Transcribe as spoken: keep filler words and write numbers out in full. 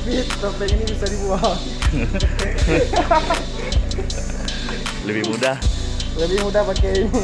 Tapi topeng ini bisa dibuang. Lebih mudah. Lebih mudah pakai ini.